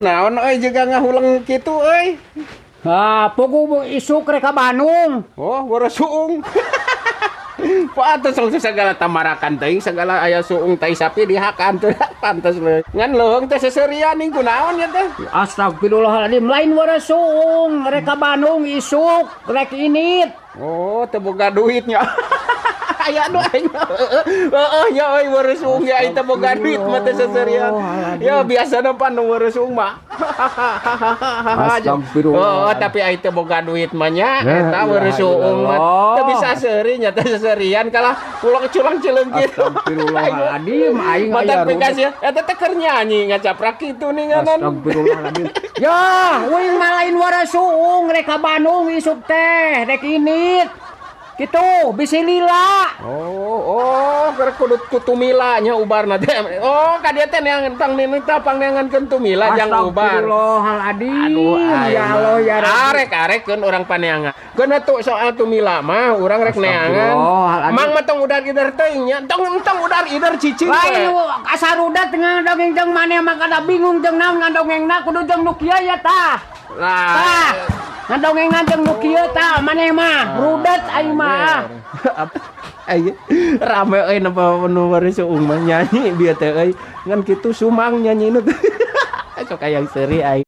Naon euy juga ngahuleng kitu euy? Ah, puguh isuk rek ka Bandung. Oh, boros suung. Pantes langsung segala tamarakan teuing, segala aya suung tai sapi dihakan teh, pantes we. Ngan leuheung teh seserian ning, kunaon ya teh? Astagfirullahaladzim, lain boros suung, rek ka Bandung isuk, rek init. Oh, teu boga duitnya. Aya nu aing. Heeh nya euy, boros suung ya, aing teu boga duit mah teh seserian. Ya biasana pan nu boros suung mah. Astagfirullah. Oh, tapi aing teu boga duit mah nya, Ya, eta boros suung mah teu bisa seuri nya teh, seserian kalah pulang culang cileung kitu. Astagfirullahaladzim, aing Mata aya pikasih eta teh keur nyanyi ngacaprak kitu ninganan. Astagfirullahaladzim. Ya, uing mah lain boros suung, rek ka Bandung isuk teh, rek init. Gitu, bisi lila. Oh, keur kudu ku tumila nya ubarna teh. Oh, ka dieu teh neangan tang nini tah pangneangankeun tumila jang ubar. Astagfirullahaladzim. Aduh, aing ya Allah ya mah. Rabbi. Arek arekeun urang paneangan. Keun atuh soal tumila mah urang rek neangan. Astagfirullahaladzim. Mang mah tong udar ider teuing nya. Tong tong udar ider cicing Lain we. Asa rudat ngadongeng jeung maneh mah, kada bingung jeung naon ngadongengna, kudu jeung nu kieu ya tah. Lah. Tah. Ngadongengna jeung nu kieu tah, maneh mah rudet aing mah. Ayo rame euy, napa nu bari suung mah nyanyi bieu teh euy. Ngan kitu sumang nyanyi nu. Sok aya seuri aing.